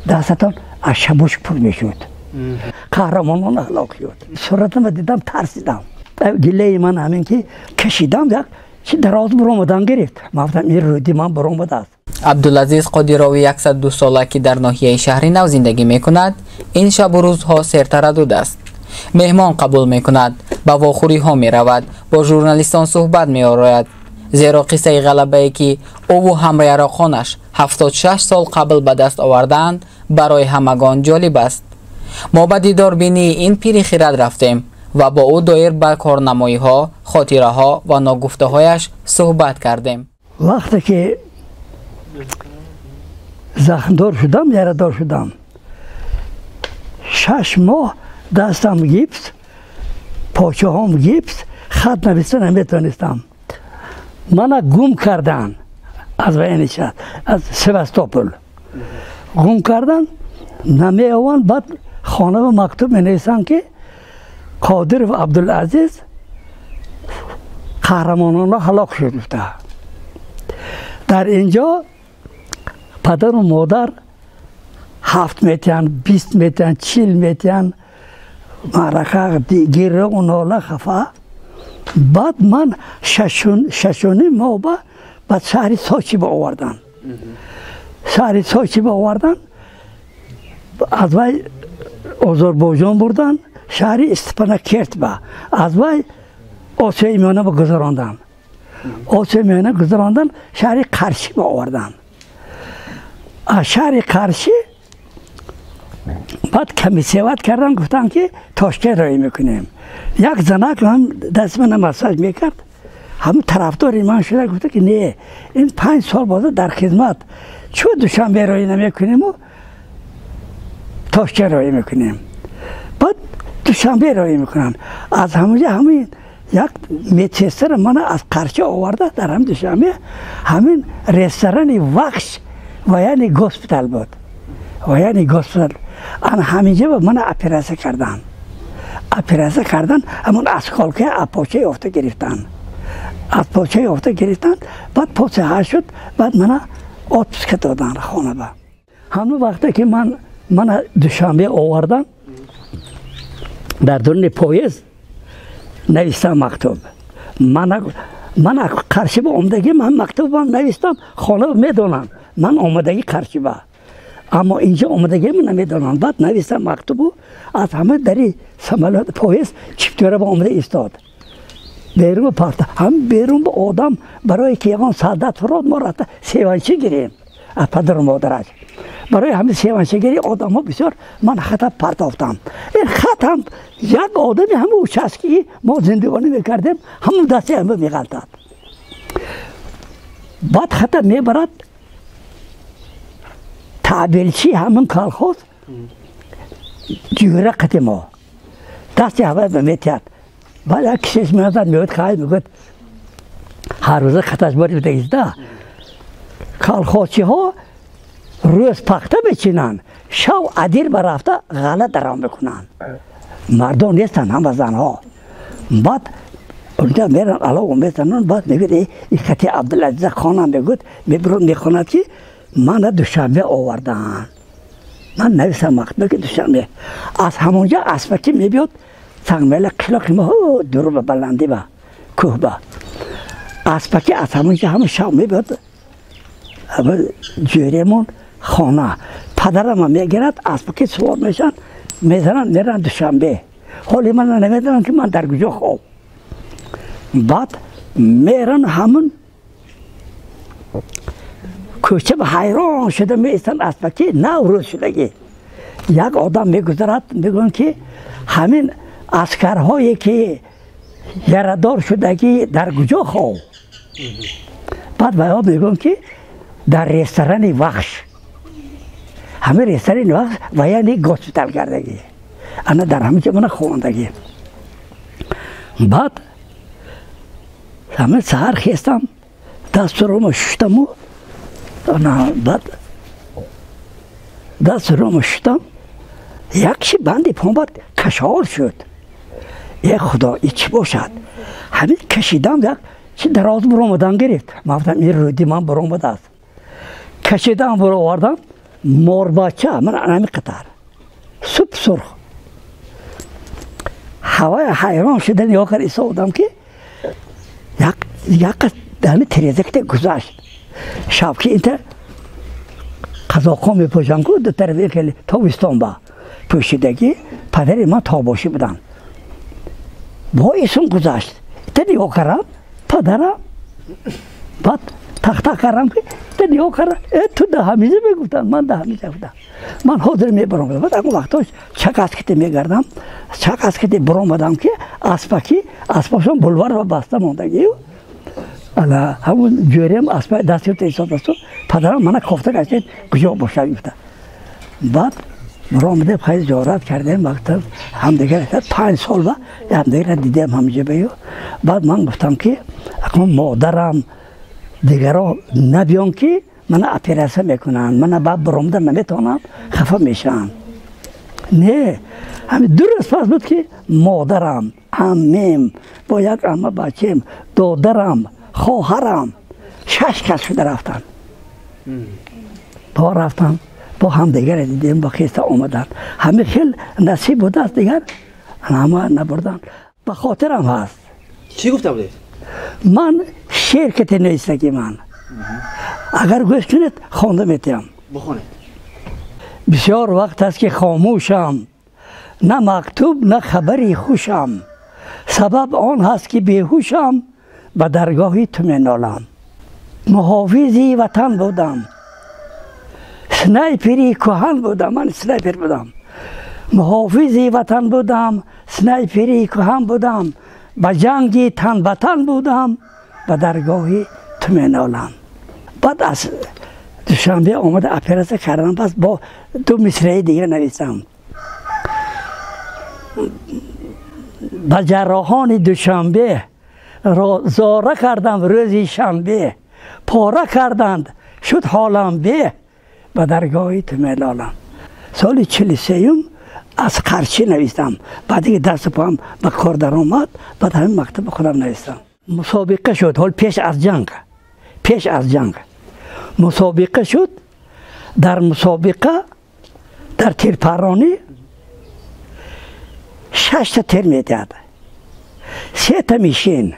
Дастатон аз шабуш пур мешуд. Қаҳрамонон ҳалок шуд. Суратама дидам, тарсидам. Гилаи ман ҳамин ки кашидам, як чи дароз буромадан гирифт. Ман гуфтам, ин рӯди ман буромадааст. Абдулазиз Қодирови 102 сола, ки дар ноҳияи Шаҳри Нав зиндагӣ мекунад, ин шабу рӯзҳо сертараддуд аст. Меҳмон қабул мекунад, ба вохӯриҳо меравад, бо журналистон суҳбат меорояд, зеро қиссаи ғалабае, ки ӯву ҳамяроқонаш 76 сол қабл ба даст овардаанд, барои ҳамагон ҷолиб аст. Мо ба дидорбинии ин пири хирад рафтем ва бо ӯ доир ба корнамоиҳо, хотираҳо ва ногуфтаҳояш суҳбат кардем. Вақте ки захмдор шудам, ярадор шудам, 6 моҳ дастам гипс, почаҳом гипс, хат нависта наметонистам. Мана гум кардан аз военный шаҳр, аз Севастопол гум кардан, намеованд. Баъд хона мактуб менависам, ки Қодиров Абдулазиз қаҳрамонона ҳалок шуд, гуфта. Дар инҷо падару модар 7 метиҳанд, 20 метиҳанд, 40 метиҳанд, маърака, гирёу нола, хафа. Баъд ман 6,5 моҳ ба шаҳри Сочи ба овардан. Шаҳри Сочи ба овардан, аз вай Озарбойҷон бурдан, шаҳри Степанакерт ба, аз вай Осиёи Миёна ба гузарондан. Осиёи Миёна гузарондан, шаҳри Қаршӣ ба овардан. Аз шаҳри Қаршӣ баъд комиссияват кардан, гуфтанд, ки Тошкент роӣ мекунем. Як занак ҳам дасти мана массаж мекард, ҳамн тарафдори ман шуда, гуфта, ки не, ин 5 сол боза дар хизмат, чӯ Душанбе роӣ намекунему Тошкент роӣ мекунем? Баъд Душанбе роӣ мекунам. Аз ҳамонҷа ҳамин як медсестра мана аз Қарча оварда, дар ҳамин Душанбе ҳамин ресторани Вахш, военный госпиталь буд, военный госпиталь, ана ҳаминҷа ба мана оператсия кардан. Оператсия кардан, ҳамон осколка аз почаи ёфта гирифтан, аз почаи ёфта гирифтан. Баъд поча ҳал шуд, баъд мана отпуска додан хона ба. Ҳамон вақте ки ман мана Душанбе овардан, дар дуруни поезд навистам мактуб. Ман Қаршиба омадагӣ, ман мактубам навистам, хона медонам, ман омадагӣ Қаршиба, аммо инҷо омадагиам намедонам. Баъд навистам мактубу, аз ҳама дари самолёт, поезд чиптера ба омада истод. Берун парта, ҳам берун ба одам, барое ки ягон солдат фурод, мо рафта севанчӣ гирем аз падару модараш. Барои ҳамин севанчигирӣ одамҳо бисёр, ман хата партофтам. Ин хат ҳам як одами ҳама участки мо зиндагонӣ мекардем, ҳамон дасти ҳама меғалтад. Баъд хата мебарад табелчи ҳамин колхоз, ҷура қати мо дасти ҳава метиҳад. Баъд як кишеш меояд, меояд, хай, мегӯяд, ҳар рӯза хаташ бори бидагизда. Колхозчиҳо рӯз пахта мечинанд, шав адир ба рафта ғалла даром мекунанд. Мардон нестанд, ҳама занҳо. Баъд унҷа меран, алов мезананд. Баъд мегӯяд, ин хати Абдулазиза хонам, мегӯяд, мебурад, мехонад, ки мана Душанбе овардаанд. Ман нависам мактуб, ки Душанбе. Аз ҳамонҷа аспакӣ мебиёд Сангмела, қишлоқи мо дур ба баландӣ, ба кӯҳ ба. Аспакӣ аз ҳамонҷа ҳама шав мебиёд ҷӯремон хона, падарама мегирад, аспакӣ сувор мешаванд, мезананд, меранд Душанбе. Ҳоли ман намедонам, ки ман дар куҷо хоб. Баъд меран, ҳамун кӯча ба ҳайрон шуда меистанд. Аспакӣ нав рӯз шудагӣ, як одам мегузарад, мегӯянд, ки ҳамин аскарҳое ки ярадор шудагӣ дар куҷо хоб? Баъд вайҳо мегӯянд, ки дар ресторани Вахш. Ҳамин ресторани Вахш военный госпиталь кардагӣ, ана дар ҳамин ҷо мана хондагӣ. Баъд ҳамин саҳар хестам, дасту шуштаму, баъд дасту рома шуштам, як чи банди помбад кашол шуд. Е худо, и чӣ бошад? Ҳамин кашидам, як чи дароз буромадан гирифт. Ман гуфтам, ин рӯди ман буромадааст. Кашидам, буровардам. Морбача ман ҳамин қатар суп сурх. Ҳавои ҳайрон шуда нигоҳ кард истодам ки як ҳамин тиреза ки гузашт. Шаб ки инта қазоқҳо мепӯшанд ку ду тарафи хеле тобистон ба пӯшидагӣ падари ман тобошӣ буданд. Бо исм гузашт. Инта нигоҳ кардам падарам баъд тахта кардам ки инта нигоҳ кардам ту даҳамиза мегуфтанд ман даҳамиза гуфтам. Ман ҳозир мебаром. Баъд он вақтҳо чақаските мегардам чақаските баромадам ки аспаки аспашон булвар баста мондагию ана ҳамун ҷӯрем аспа даст гирифта истодасту падарам мана кофта гаштед куҷо бошад гуфта. Баъд баромадем хеле зиёрат кардем вақта ҳамдигар 5 сол ба ҳамдигарро дидем ҳамҷабаю. Баъд ман гуфтам ки акнун модарам дигаро набиён ки мана оператсия мекунанд мана баъд баромада наметавонам хафа мешаванд. Не ҳамин 2 рӯз пас буд ки модарам аммем бо як амма бачем додарам хоҳарам 6 кас шуда рафтанд. Бо рафтам бо ҳамдигарро дидем бо хеста омаданд. Ҳамин хел насиб будааст дигар ҳама набурданд. Ба хотирам ҳаст. Чӣ гуфта будед? Ман шеър кате нависагӣ ман. Агар гӯш кунед хонда метиҳам. Бихонед. Бисёр вақт аст ки хомӯшам, на мактуб на хабари хушам. Сабаб он ҳаст ки беҳушам, ба даргоҳи ту менолам. Муҳофизи ватан будам, снайпери кӯҳан будам. Ман снайпер будам. Муҳофизи ватан будам, снайпери кӯҳан будам. Ба ҷанги тан ба тан будам, ба даргоҳи ту менолам. Баъд аз Душанбе омада оператсия кардам, пас бо 2 мисраи дигар нависам. Ба ҷарроҳони Душанбе зора кардам рӯзи шанбе, пора карданд шуд ҳолам бе, ба даргоҳи ту менолам. Соли 43 аз Қарчӣ навистам. Баъде ки дасту поам ба кор даромад, баъд ҳамин мактаби худам навистам. Мусобиқа шуд, ҳол пеш аз ҷанг, пеш аз ҷанг мусобиқа шуд. Дар мусобиқа дар тирпарронӣ 6 та тир медиҳад, 3 та мишин,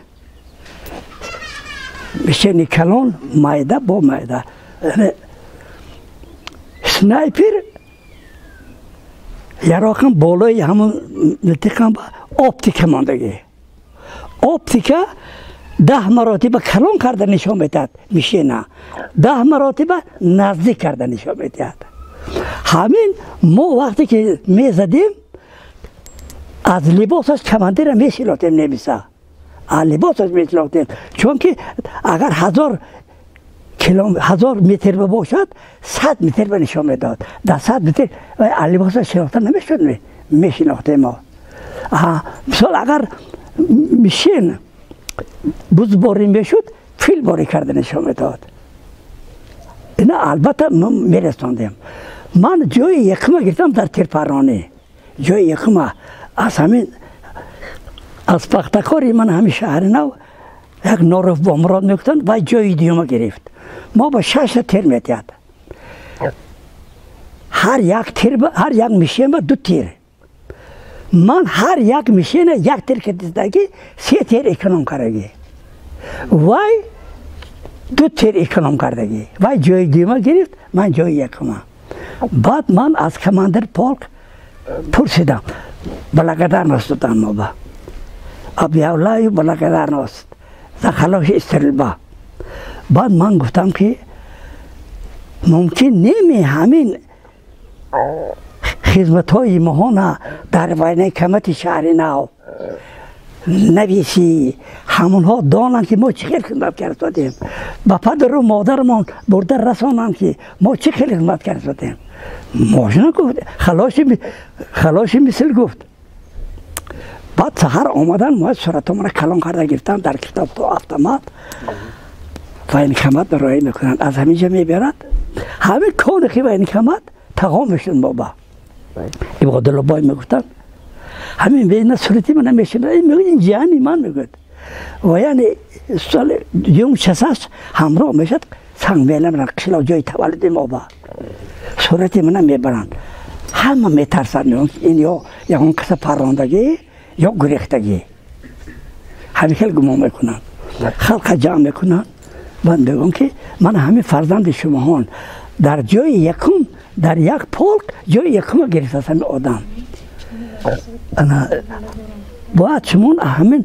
мишини калон майда бо майда. Снайпер яроқам болои ҳамон милтиқам оптика мондагӣ. Оптика 10 маротиба калон карда нишон медиҳад мишина, 10 маротиба наздик карда нишон медиҳад. Ҳамин мо вақте ки мезадем аз либосаш командира мешинохтем, немиса аз либосаш мешинохтем, чунки агар 1000 метр бошад 100 метр ба нишон медод. Дар 100 метр аз либосаш шинохта намешуд, мешинохтем мо. Мисол агар мишин бузборӣ мешуд, филборӣ карда нишон медод. Ина албатта мо мерасондем. Ман ҷои якума гирифтам дар тирпарронӣ, ҷои якума аз ҳамин аз пахтакори ман ҳамин шаҳри нав як Норов Бомурод мегуфтанд, вай ҷои дуюма гирифт. Мо ба 6 та тир медиҳад. Ҳар як тир, ҳар як мишин ба 2 тир. Ман ҳар як мишина як тир кардагӣ, 3 тир эконом кардагӣ. Вай 2 тир эконом кардагӣ. Вай ҷои дуюма гирифт, ман ҷои якума. Баъд ман аз командир полк пурсидам, благодарность додам мо ба. Объявляю благодарность за хорошая стрельба. Баъд ман гуфтам ки мумкин неми ҳамин хизматҳои моҳона дар военкомати шаҳри нав нависӣ, ҳамонҳо донанд ки мо чӣ хел хизмат кардодем, ба падару модарамон бурда расонанд ки мо чӣ хел хизмат кардодем. Можно гуфт, халоши мисл гуфт. Баъд саҳар омадан мо суратҳомона калон карда гирифтам дар китобто автомат военкомат роя мекунанд, аз ҳамин ҷо мебарад. Ҳамин конихи военкомат тағом мешуд мо ба Ибодуллобой мегуфтанд. Ҳамин бена сурати мана мешинад, мегӯяд ин ҷиҳани ман мегӯяд. Ва яъне соли дуюм часаш ҳамроҳ мешад сангмела меравад қишлоқ ҷои таваллуди мо ба. Сурати мана мебаранд. Ҳама метарсанд, мегӯянд ин ё ягон каса паррондагӣ, ё гурехтагӣ. Ҳамин хел гумон мекунанд. Халқа ҷамъ мекунанд. Баъд мегӯям ки ман ҳамин фарзанди шумоҳон дар ҷои якум, дар як полк ҷои якума гирифтааст ҳамин одам. Бояд шумо ҳамин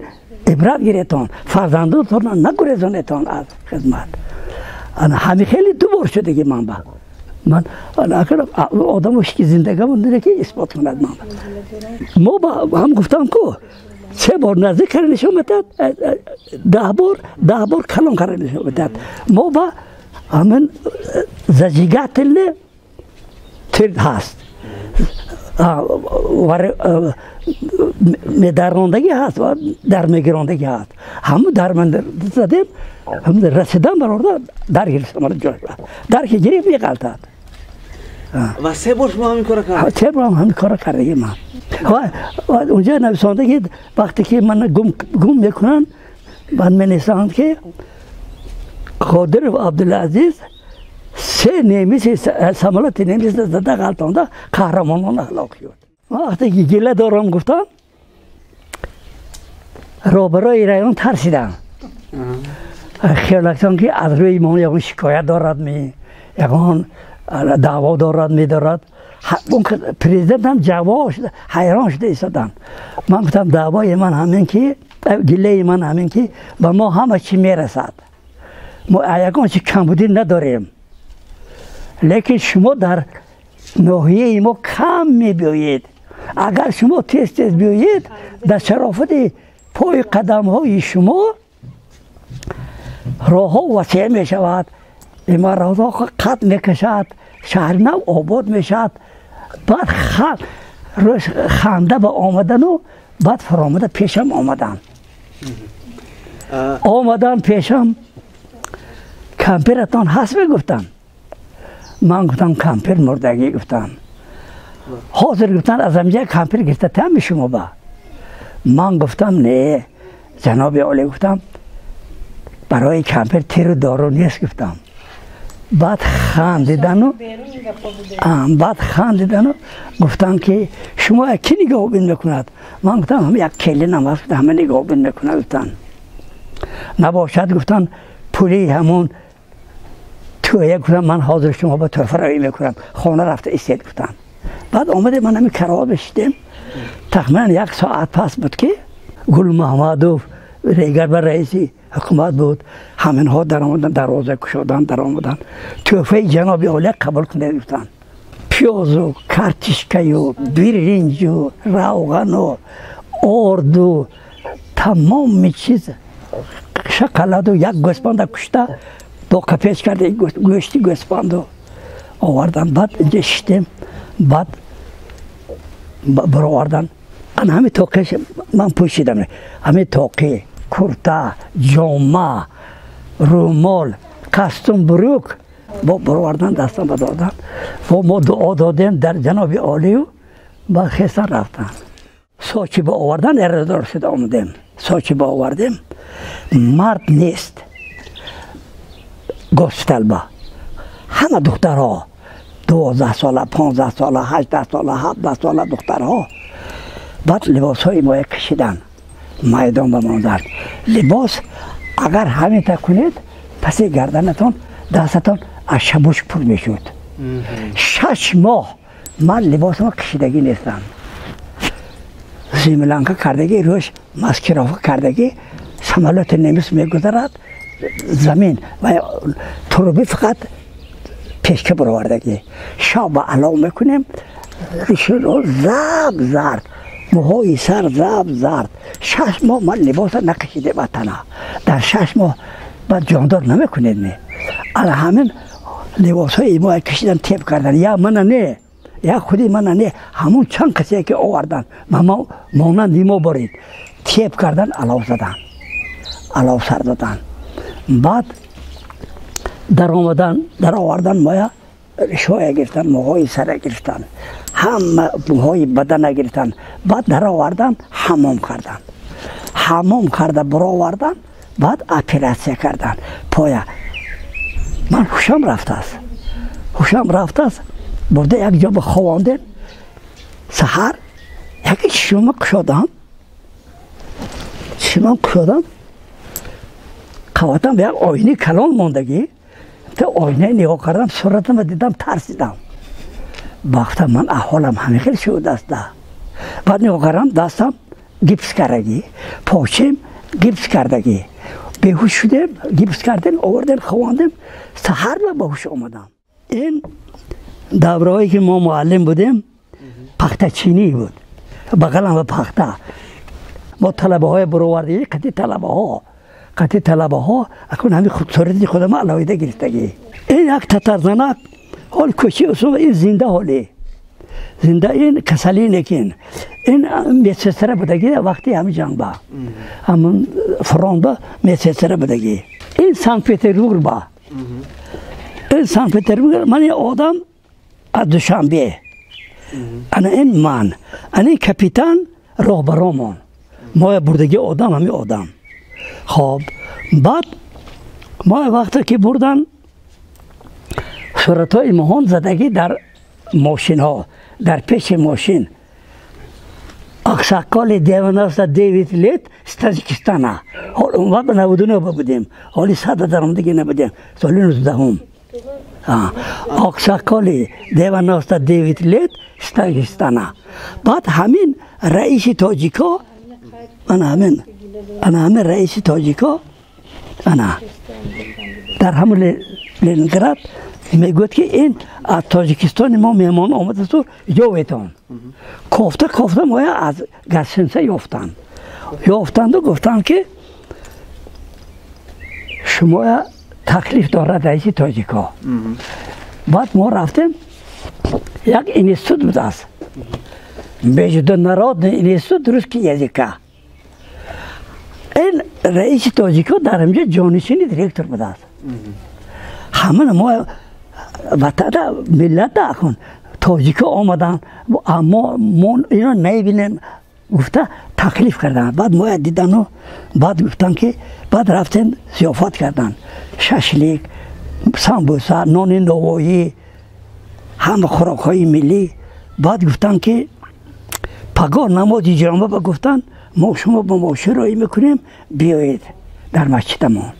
ибрат гиретон, фарзандотонро нагурезонетон аз хизмат. Ҳамин хеле ду бор шудаги ман ба. Ман одамо ки зиндагамон дида ки исбот кунад ман. Мо ба ҳам гуфтам ку се бор наздик карда нишон медиҳад, 10 бор, 10 бор калон карда нишон медиҳад. Мо ба ҳамин зажигательный тир ҳаст, медарондагӣ ҳаст ва дар мегирондагӣ ҳаст. Ҳамун дар задем, расидан барорда дар гирифт ҷош, дар ки гирифт, меғалтад. Ва се бор шумо ҳамин кора кард? Се бор ҳамин кора кардаги ман. Унҷа нависонда ки вақте ки ман гум мекунанд, ман менависанд ки Қодиров Абдулазиз се немиси, самолёти немис зада ғалтонда, қаҳрамонона ҳалок шуд. Вақте ки гила дорам гуфтам, роҳбарои район тарсидам, хиёлаксон ки аз рӯи мо ягон шикоят дорад, ми ягон даъво дорад, медорад. Президентам ҷаво ҳайрон шуда истодам. Ман гуфтам, даъвои ман ҳамин ки, гилаи ман ҳамин ки ба мо ҳама чӣ мерасад, мо ягон чи камбудӣ надорем, лекин шумо дар ноҳияи мо кам мебиёед. Агар шумо тез тез биёед, дар шарофати пои қадамҳои шумо роҳҳо васеъ мешавад, иморатҳо қад мекашад, шаҳри нав обод мешавад. Баъд рӯз ханда ба омадану баъд фаромада пешам омадан, омадан пешам, кампиратон ҳаст, мегуфтам. Ман гуфтам, кампир мурдагӣ, гуфтам. Ҳозир, гуфтан, аз амҷа кампир гирифта тами шумо ба. Ман гуфтам, не, ҷаноби олӣ, гуфтам, барои кампир тиру дору нест, гуфтам. Баъд хандидану гуфтам ки шумо ки нигоҳубин мекунад? Ман гуфтам, ҳама як келинам ҳаст, ҳама нигоҳубин мекунад, гуфтан. Набошад, гуфтан, пули ҳамон тӯя, гуфтам, ман ҳозир шумо ба тӯҳфа равӣ мекунам, хона рафта истед, гуфтам. Баъд омадем, ман ҳамин кароват бишидем. Тахминан як соат пас буд ки Гулмаҳмадов регар ба раиси ҳукумат буд, ҳаминҳо даромадан, дарвоза кушодан, даромадан. Тӯҳфаи ҷаноби олия қабул кунед, гуфтанд. Пиёзу картишкаю биринҷу равғану орду, тамоми чиз, шақаладу як гӯспанда кушта, доқапеч карда, гӯшти гӯспанду овардан. Баъд инҷа шиштем, баъд баровардан ан ҳами тоқи ман пӯшидам, ҳами тоқи, курта, ҷома, рӯмол, кастум, бурук бо баровардан, дастам ба додан. Бо мо дуо додем дар ҷаноби олию, ба хестан рафтан. Сочи ба овардан, эрадор шуда омадем. Сочи ба овардем, мард нест госпитал ба, ҳама духтарҳо, 12 сола, 15 сола, 18 сола, 17 сола духтарҳо. Баъд либосҳои моя кашидан, майдон ба мондан. Либос агар ҳаминта кунед, паси гарданатон, дастатон аз шабуш пур мешуд. 6 моҳ ман либосама кашидагӣ нестам, землянка кардагӣ, рӯш маскировка кардагӣ. Самолёти немис мегузарад, замин ва труби фақат пешка баровардагӣ. Шаб ба алов мекунем, заб зард, мӯҳои сар заб зард. 6 моҳ ман либоса накашидем атана. Дар 6 моҳ баъд ҷондор намекунед ме. Ала ҳамин либосҳои мо кашидан, теп кардан, я мана не, я худи мана не, ҳамун чанд касе ки овардан, монанди мо борид, теп кардан, алов задан, алов сар додан. Баъд даромадан, даровардан моя, ришоя гирифтан, мӯҳои сара гирифтан, ҳама мӯҳои бадана гирифтан. Баъд даровардан, ҳамом кардан, ҳамом карда баровардан, баъд оператсия кардан поя. Ман ҳушам рафтааст, ҳушам рафтааст. Бурда як ҷо биховондем. Саҳар яке чишмама кушодам. Чишмам кушодам. Қаватам як оинаи калон мондагӣ. Та оинаи нигоҳ кардам, суратама дидам, тарсидам. Бахта ман аҳволам ҳамин хел шудааст. Баъд нигоҳ кардам, дастам гипс кардагӣ, почем гипс кардагӣ. Беҳуш шудем, гипс кардем, овардем, ховондем, саҳар ба ҳуш омадам. Ин давраҳое ки мо муаллим будем, пахтачинӣ буд. Бағалам ба пахта. Мо талабаҳои баровардагӣ, қати талабаҳо, акун ҳамин сурати худама алоҳида гирифтагӣ. Ин як татарзанак, ҳол кӯчи усул, ин зинда ҳоле. Зинда ин касалӣ некин. Ин медсестра будагӣ вақти ҳамин ҷангба. Ҳамин фронтба медсестра будагӣ. Ин Санкт-Петербург ба. Ин Санкт-Петербург, ман ин одам аз Душанбе. Ана ин ман. Ана ин капитан роҳбаромон. Мо бурдагӣ одам ҳамин одам. Хоб, баъд мо вақте ки бурдан суратҳои моҳон задагӣ дар мошинҳо, дар пеши мошин. Аксаколи 99 лет с Таджикистана. Ҳол он вақт 99 будем. Ҳоли 100 даромадагӣ набудем. Соли 19. Аксаколи 99 лет с Таджикистана. Баъд ҳамин раиси тоҷико, ана ҳамин раиси тоҷико, ана дар ҳамон Ленинград мегӯяд ки ин аз Тоҷикистони мо меҳмон омадасту ёветон. Кофта кофта моя аз гостиница ёфтанд. Ёфтанду гуфтанд ки шумоя таклиф дорад раиси тоҷико. Баъд мо рафтем, як институт будааст. Международный институт русский языка. Ин раиси тоҷико дар ҳамҷо ҷонишини директор будааст. Ҳамана мо ватада миллата акун тоҷико омаданд, аммо мо ино намебинем гуфта таклиф карданд. Баъд моя дидану баъд гуфтанд ки баъд рафтем зиёфат карданд. Шашлик, самбуса, нони новоӣ, ҳама хӯрокҳои миллӣ. Баъд гуфтанд ки пагоҳ намози ҷомеа ба гуфтанд мо шумо ба мошин роҳӣ мекунем, биёед дар масҷидамон.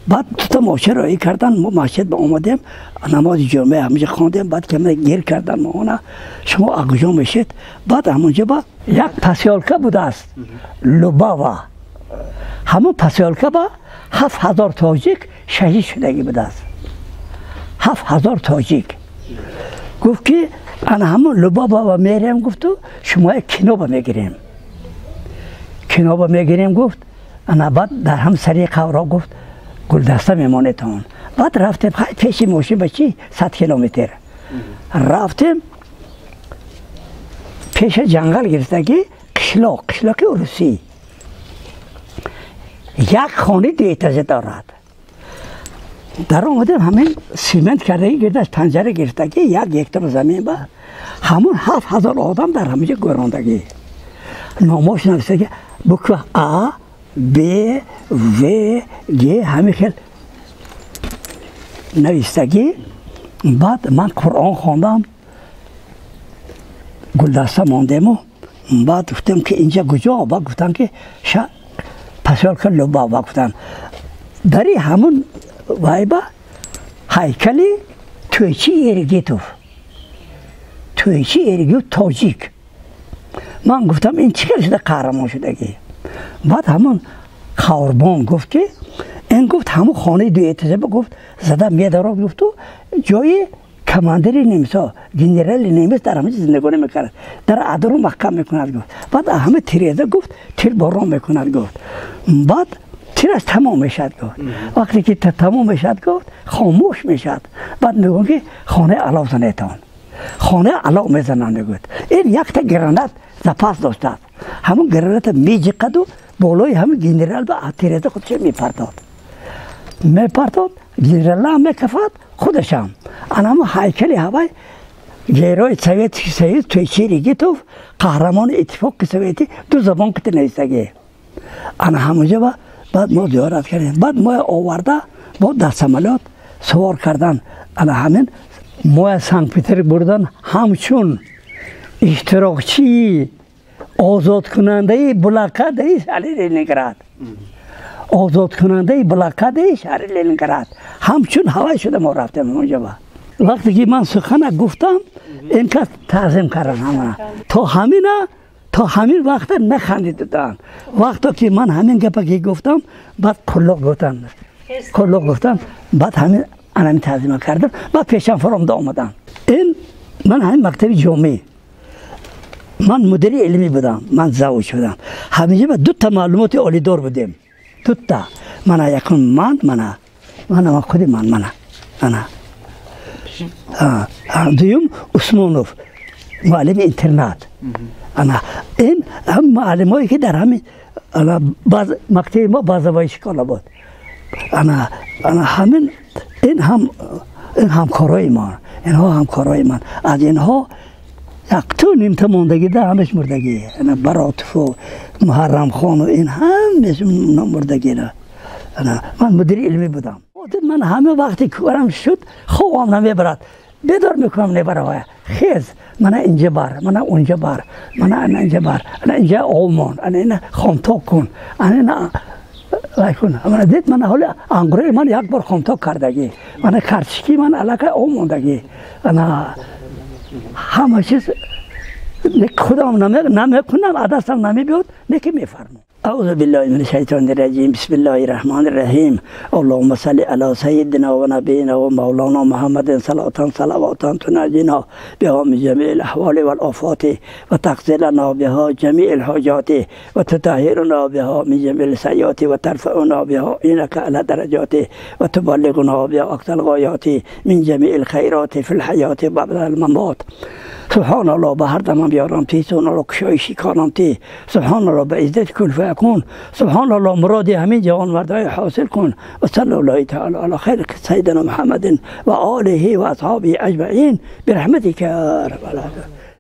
Баъд дута мошин роҳӣ карданд, мо масҷид ба омадем, намози ҷомеа ҳаминҷо хондем, баъд каме гир карданд моона, шумо аз куҷо мешед? Баъд ҳамонҷо ба як посёлка будааст, Лубава. Ҳамон посёлка ба 7000 тоҷик шаҳид шудагӣ будааст. 7000 тоҷик. Гуфт ки ана ҳамон Лубава мерем, гуфту шумо як кино ба мегирем. Кино ба мегирем гуфт, ана баъд дар ҳам сари қавро гуфт гулдаста мемонедтон. Баъд рафтем пеши мошин ба чи 100 километр. Рафтем пеша ҷангал гирифтагӣ қишлоқ, қишлоқи русӣ. Як хонаи дуэтажа дорад. Дар омадем ҳамин симент кардагӣ гирдаш панҷара гирифтагӣ 1 гектар замин ба ҳамон 7000 одам дар ҳаминҷо гӯрондагӣ. Номош навиштагӣ буква А, Б, В, Г ҳамин хел навиштагӣ. Баъд ман Қуръон хондам, гулдаста мондему. Баъд гуфтем ки инҷа куҷо? Баъд гуфтам ки посёлка Лубава гуфтам. Дари ҳамон вайба ҳайкали Тӯйчи Эргитов. Тӯйчи Эргитов тоҷик. Ман гуфтам ин чӣ хел шуда қаҳрамон шудагӣ? Баъд ҳамон қаврбон гуфт ки ин гуфт ҳамон хонаи дуэтажа гуфт зада медарод гуфту ҷои командири немисо, генерали немис дар ҳамаҷо зиндагонӣ мекард. Дар адру маҳкам мекунад гуфт. Баъд ҳама тиреза гуфт тирборон мекунад гуфт. Баъд тираш тамом мешавад гуфт. Вақте ки тамом мешавад гуфт хомӯш мешавад. Баъд мегӯям ки хонаи алов занетон. Хонаи алов мезананд мегӯяд. Ин якта гранат запас доштааст. Ҳамон граната меҷиқаду болои ҳамин генерал ба тиреза худша мепартод. Мепартод, генералам мекафад, худашам. Ана ҳамон ҳайкали ҳавай герой Советский Союз Тӯйчи Эргитов, қаҳрамони Иттифоқи Советӣ, ду забон қити навиштагӣ. Ана ҳамонҷо баъд мо зиёрат кардем. Баъд мо оварда бо дар самолёт сувор кардан. Ана ҳамин мо аз Санкт Петербург бурдан ҳамчун иштирокчии озодкунандаи блокадаи шаҳри Ленинград, озодкунандаи блокадаи шаҳри Ленинград ҳамчун ҳавай шуда мо рафтем онҷо. Вақте ки ман сухана гуфтам, ин кас таъзим кардан ҳамана то ҳамина, то ҳамин вақта нахандидуданд. Вақто ки ман ҳамин гапа ки гуфтам, баъд қуллуқ гуфтам, қуллуқ гуфтам, баъд ҳамин анами таъзима кардам, баъд пешам фаромда омадам. Ин ман ҳамин мактаби ҷомеъ ман мудири илмӣ будам, ман завуч будам. Ҳаминҷа дута маълумоти олидор будем, дута. Мана якум ман, мана мана ман худи ман, мана мана дуюм Усмонов, муаллими интернат. Ана ин ҳам муаллимое ки дар ҳамин мактаби мо базовая школа буд. Ана ана ҳамин ин ҳам ин ҳамкорои мо, инҳо ҳамкорои ман. Аз инҳо якту нимта мондагида, ҳамаш мурдагӣ. Ана Баротову Муҳаррамхону ин ҳамаш мурдагира. Ана ман мудири илмӣ будам. Ман ҳама вақте корам шуд, хобам намебарад, бедор мекунам небаравая: хез, мана инҷа бар, мана унҷа бар, мана ана инҷа бар, ана инҷа об мон, ана ина хомток кун, ана ина вай кун. Мана дид, мана ҳоли ангураи ман як бор хомток кардагӣ, мана картишки ман аллакай об мондагӣ. Ана ҳама чиз худам намекунам, аз дастам намебиёд, неки мефармам. أعوذ بالله من الشيطان الرجيم، بسم الله الرحمن الرحيم. اللهم صل على سيدنا ونبينا ومولانا محمد صلاة صلوات تنجينا بها من جميع الأحوال والآفات، وتقضي لنا بها جميع الحاجات، وتطهرنا بها من جميع السيئات، وترفعنا بها إنك على درجات، وتبلغنا بها أقصى الغايات من جميع الخيرات في الحياة بعد الممات. سبحان الله، به هر دمم بیارم تی، سبحان الله، کشایشی کارم تی، سبحان الله، به عزت کن فیکون، سبحان الله، مرادی همین جوان مردای حاصل کن. و صلی الله تعالی علی خیر سیدنا محمد و آله و اصحابه اجمعین برحمتک یا رب العالمین.